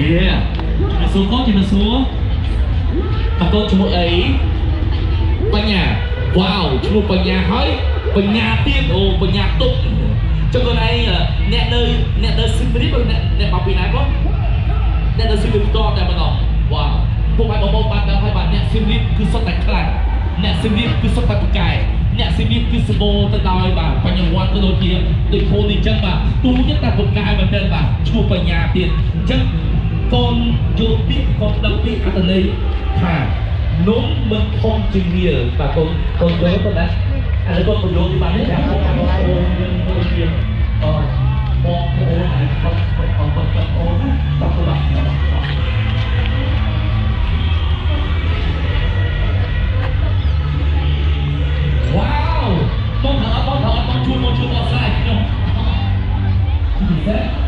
យេជំរាបសួរកូនជំរាបសួរតើកូនឈ្មោះអីបញ្ញាវ៉ាវឈ្មោះបញ្ញាហើយបញ្ញាទៀតអូបញ្ញាទុកចុះកូនឯងអ្នកនៅសៀមរាបអ្នកមកពីណាកូនអ្នកនៅសៀមរាបផ្ទាល់តែម្ដងវ៉ាវពុកម៉ែបងប្អូនបានដឹងហើយបាទអ្នកសៀមរាបគឺសុទ្ធតែខ្លាំងអ្នកសៀមរាបគឺសុទ្ធតែពូកែអ្នកសៀមរាបគឺសម្បូរទៅដោយបាទបញ្ញវន្តក៏ដូចជាដូចកូននេះអញ្ចឹងបាទទូចិត្តតែពូកែមែនទែនបាទឈ្មោះបញ្ញាទៀតអញ្ចឹងកូនយល់ពាក្យកូនដឹងពាក្យអត្ថន័យថានំមិនធំជាងនាលបាទកូនកូនយល់ទៅណាឥឡូវកូនបញ្យល់ទីបានទេបាទបងប្អូនយើងដូចជាអបងប្អូនហើយបងប្អូនបងប្អូនណាបាទបាទវ៉ាវបងថតបងថតបងជួយមកជួយបកស្រាយខ្ញុំពិសេស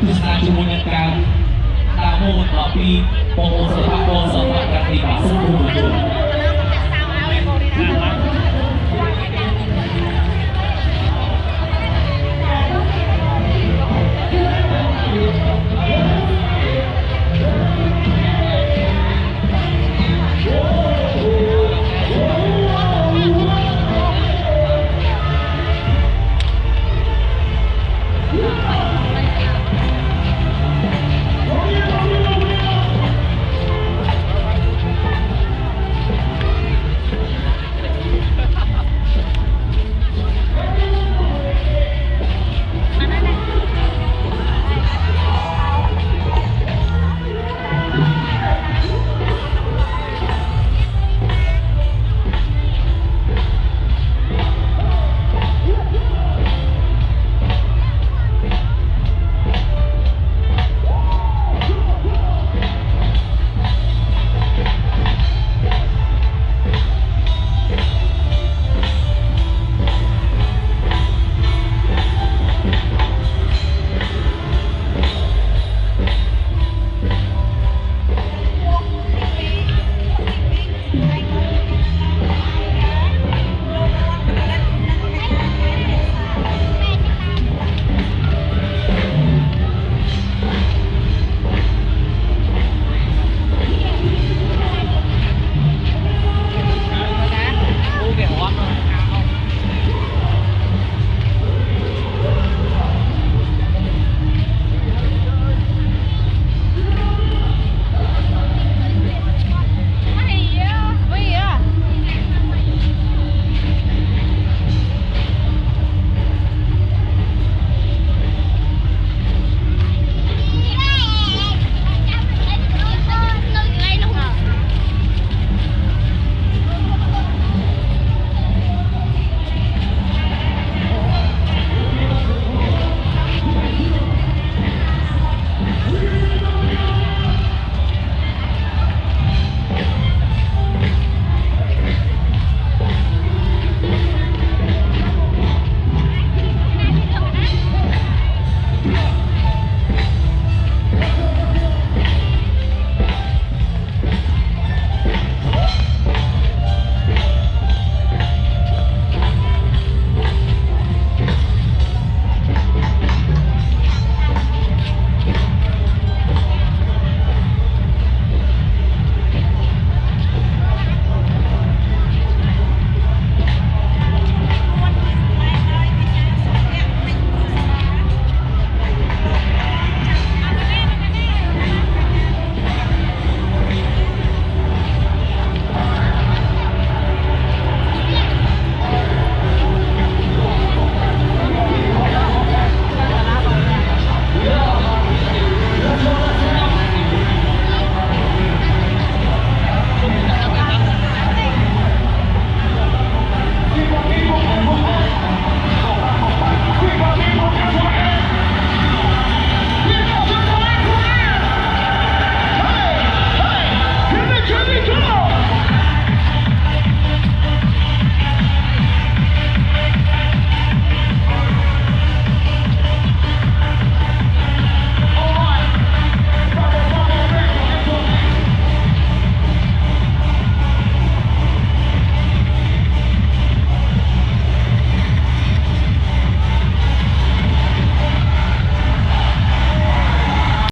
ទស្សនាជាមួយនឹងការដើរម៉ូតពីបងប្អូនសិល្បៈ